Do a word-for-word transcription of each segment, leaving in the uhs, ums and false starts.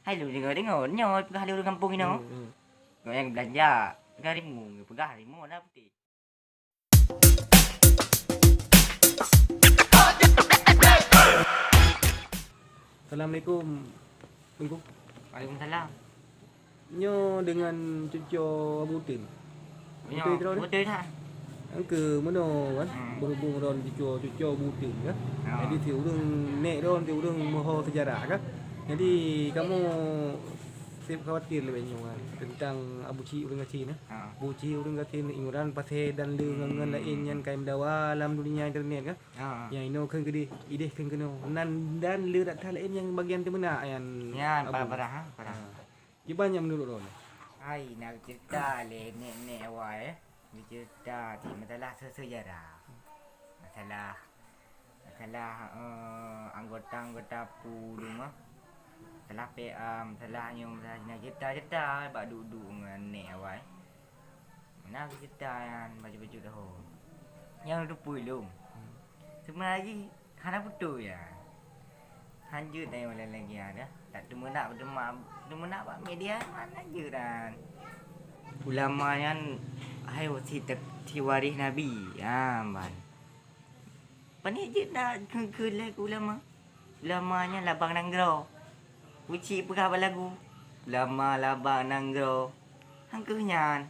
Hai lôn deungoe-deungoe, nyoe peugah lé ureueng gampông inoe. Hmm, hmm. Gobnyan beulanja, peugah rimueng, peugah rimueng na putéh. Assalamualaikum, Teungku. Waalaikumsalam. Nyoe deungon cucoe Abu Uteun. Nyoe, beutôi droe? Beutôi that. Engke meunoe kan, hmm, berhubung droe cucoe, cucoe Abu Uteun kan. Ha. Jadi si ureueng nek droe, si ureueng meuho seujarah kan. Jadi kamoe seb khawatir lé nyoe kan, teuntang Abu Chik ureueng gasien, eh. Ha. Abu Chik ureueng gasien Imran Pasé dan le ngon-ngon laén nyan ka meudawa lam dunia internet kan. Ha. Nyang inoe kheun keudeh, ideh kheun keunoe. Nan dan le that-that laén nyang bagian teumeunak nyan. Nyan, Abu. Parah, parah, ha, parah. Ha. Kiban nyan meunurot droeneuh? Hai, na cerita lé nek-nek awai, eh. Cerita cit masalah se-, sejarah. Masalah, masalah, eh, anggota-anggota P U dum, eh. Masalah P A, masalah nyoe, masalah jih. Na cerita-cerita bak duek-duek ngon nek awai. Na cerita nyan bacut-bacut ho. Nyang teupeu lom. Hmm. Sebenarnya jih hana beutôi ya. Hanjeuet dan yang lain-lain ya. Tak teumeunak, teuma-, teumeunak bak media hana jeuet dan. Ulama nyan hai si te-, si waréh Nabi. Ya, ban. Paniet jeuet na keu-, keu lé keu ulama. Ulama nyan labang nanggroe. Ucik peugah bak lagu. Ulama labang nanggroe. Han keuh nyan.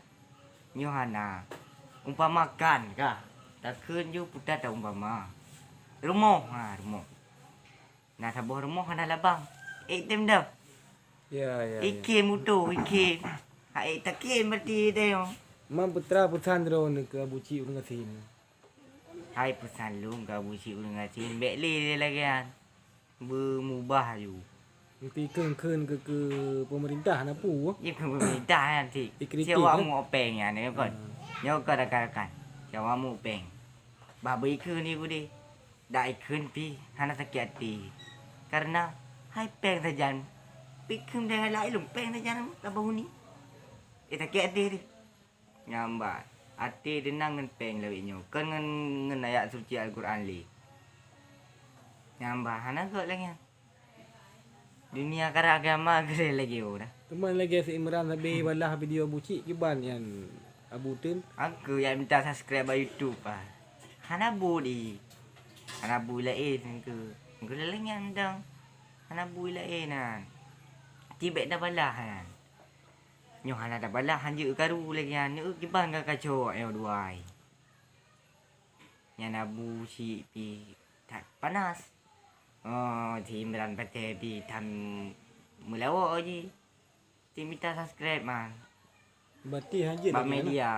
Nyoe hana. Umpamakan kah. Takheun ju puta ta umpama. Rumoh, ha, rumoh. Na saboh rumoh hana labang. Ék tem dah. Ya, ya, ya. Iké muto, iké. Ha, ék také berarti deh. Man peutra peusan droeneuh keu Abu Chik ureueng gasien. Hai peusan lôn keu Abu Chik ureueng gasien, bék lé lagée nyan. Beumubah aju. Meuti kheun-kheun keu, keu peumeurintah na peue? Jih keu peumeurintah nyan cit. Dikritik, eh? Siawak mu péng nyan, nyoe kon. Hmm. Nyoe kon rakan-rakan. Siawak mu péng. Bah bri kheun di gudeh. Dak ikheun pih hana sakét até. Karena hai péng sajan. Pi kheun dengan laén lom péng sajan ka bahuni. Eh, sakét até deh. Nyang ba, até deunang ngon péng lawét nyoe, kon ngon, ngon ayat suci Al-Quran lé. Nyang ba, hana gét lagée nyan. Dunia karab agama geureh lagée uroe. Teuma lagée si Imran sabe balah video Abu Chik kiban nyan Abu Teun. Aku nyang minta subscribe bak YouTube ah. Hana bu di. Hana bu laén ke. Geuleleng nyan dong. Hana bu laén nyan. Tibet dah balah nyan. Nyoe hana tabalah hanjeuet karu lagée nyan, nyoe kiban ka kacok nyoe duai. Nyan Abu Chik pih that panas. Oh, si Imran Pasé pih tham meulawok jih. Si mita subscribe man. Berarti hanjeuet bak lagée nyan, media.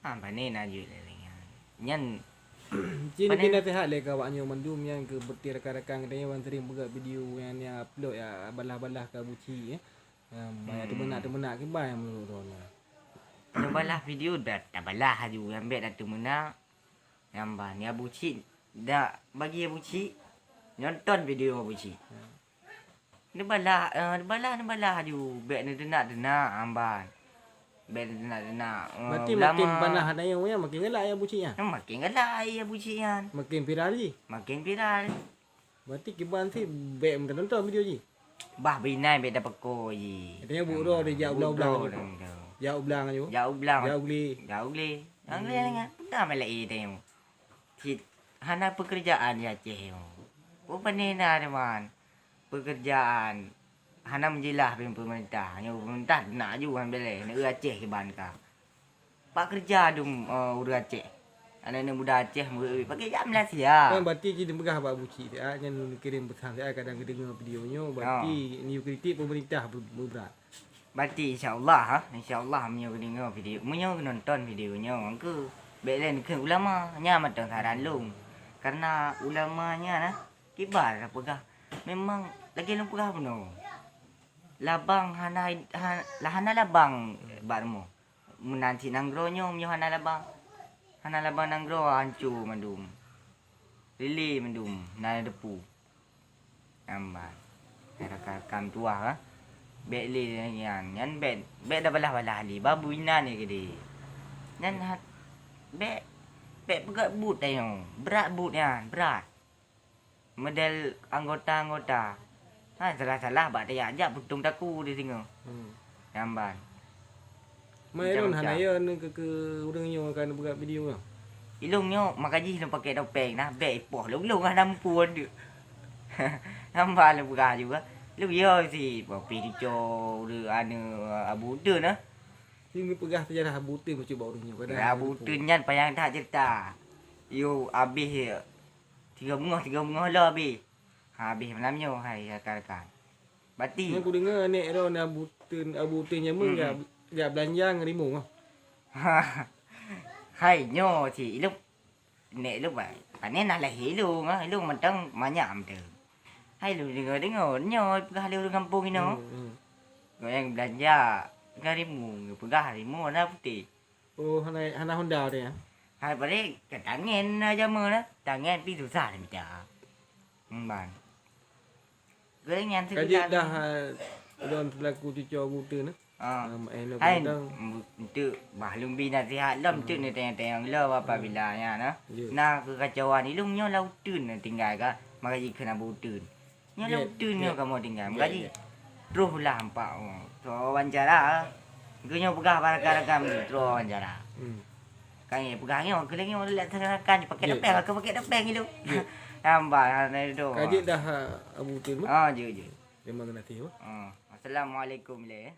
Ah, pane na jeuet lagée nyan. Nyan, cit pane neubi naseuhat lé keu awak nyoe mandum nyang keu beureuti rakan-rakan geutanyoe nyang sering peugah video nyang, nyang upload ya balah-balah keu Abu Chik, eh. Nyang banyak, hmm, teumeunak-teumeunak kiban nyang meunurot droeneuh. Neubalah video dah tabalah aju, nyang bék dah teumeunak. Nyang ban, ya Abu Chik, dak bagi Abu Chik nonton video Abu Chik. Hmm. Neubalah, eh, neubalah, neubalah aju. Bék neuteunak-teunak amban. Bék neuteunak-teunak, eh, ulama. Berarti makin panas ata nyoe, ya, makin galak ya Abu Chik, ya? Hmm, makin galak ya Abu Chik nyan. Makin viral jih? Makin viral. Berarti kiban sih bék meuteunonton video jih? Bah, bri inan bék tapeuko jih. Katanya bu droe dijak ublang-ublang. Bu droe dah. Jak ublang aju. Jak ublang. Jak ugli. Jak ugli. Ugli, hmm, nyan. Peugah malah eh tengok. Cit, hana pekerjaan di Aceh nyoe. Peue pane na teuma pekerjaan hana meujeulaih pih pemerintah. Nyoe pemerintah na aju han beleh, neu Aceh kiban ka. Pak keureuja dum, eh, ureueng Aceh. Aneuk-aneuk muda Aceh murit-murit pakai jak Malaysia. Kan berarti jih neupeugah bak Abu Chik siat, nyan neukirém peusan siat kadang geudeungoe video nyoe, berarti, oh, neuyue kritik pemerintah beu-, beubrat. Berarti insya Allah, ha, insya Allah meunyoe geudeungoe video, meunyoe geunonton video nyoe, engkeu bék lé neukheun ulama, nyan mantong saran lôn. Karena ulama nyan, ha, kiban tapeugah, memang lagée lôn peugah bunoe. Labang hana, ha-, hana labang bak rumoh. Meunan cit nanggroe nyoe meunyoe hana labang. Hana labang nanggroe hanco mandum. Lé-lé mandum na depu. Nyan ban. Hai rakan-rakan tuah ka. Bék lé nyan, nyan bék, bék tabalah-balah lé. Babu inan nyan keudeh. Nyan hat-, bék, bék peugét buet tanyoe. Brat buet nyan, brat. Model anggota-anggota. Ha, salah-salah bak tajak-jak putong taku di singoh. Hmm. Jamban. Mai lôn hana ya ni ke, ke ureueng nyoe ka neupeugah video nyoe. Ilong nyoe maka jih lôn pakai topeng nah, bèk ipoh lôn, lôn hana muphom deuh. Hamba lôn peugah juga. Lôn yo si Papi Tico, ureueng anu Abu Tun nah. Sing peugah sejarah Abu Tun bacut bak ureueng nyoe. Abu Tun nyan panyang that cerita. Yo abéh tiga beungoh, tiga beungoh lo abéh. Ha, abéh malam nyoe hai rakan-rakan. Bati. Nyoe kudeungoe aneuk droe Abu Tun, Abu Tun jameun jak, jak beulanja ngon rimueng ah. Hai nyoe si ilong nek ilong bai. Pane nah lahé ilong ah, ilong mantong manyak mantong. Hai lôn deungoe-deungoe nyoe peugah lé ureueng gampông inoe. Hmm, hmm. Gobnyan beulanja ngon rimueng, peugah rimueng warna putéh. Oh, hana, hana Honda tu ya? Hai, padahai ka tangen na jameun na. Tangen pi susah na mita. Memang. Geuh nyan Ka jeuet dah, ah, lôn selaku cuco Abu Tun na. Ah. Ah, mak eh, lôn Hai, kadang enteuk bah lôn bi nasihat lom enteuk ni tayang-tayang lom apabila nya na. Ya. Na keukacauan ilong nyoe lam uteuen na tinggai ka, maka jikheun Abu Tun. Nyoe lam uteuen nyoe kamoe tinggai. Maka ji troh lah empat. Troh wawancara. Geuhnyoe peugah bak rakan-rakan troh wawancara. Hmm. Kan nyoe peugah nyoe, keu lagèe nyoe lé rakan-rakan pakai topeng, aku pakai topeng ilong. Ya. Tambah hana do. Ka jeuet dah, ha, Abu Tun. Ah, jeuet, jeuet. Terima kasih, Bang. Ah, assalamualaikum le.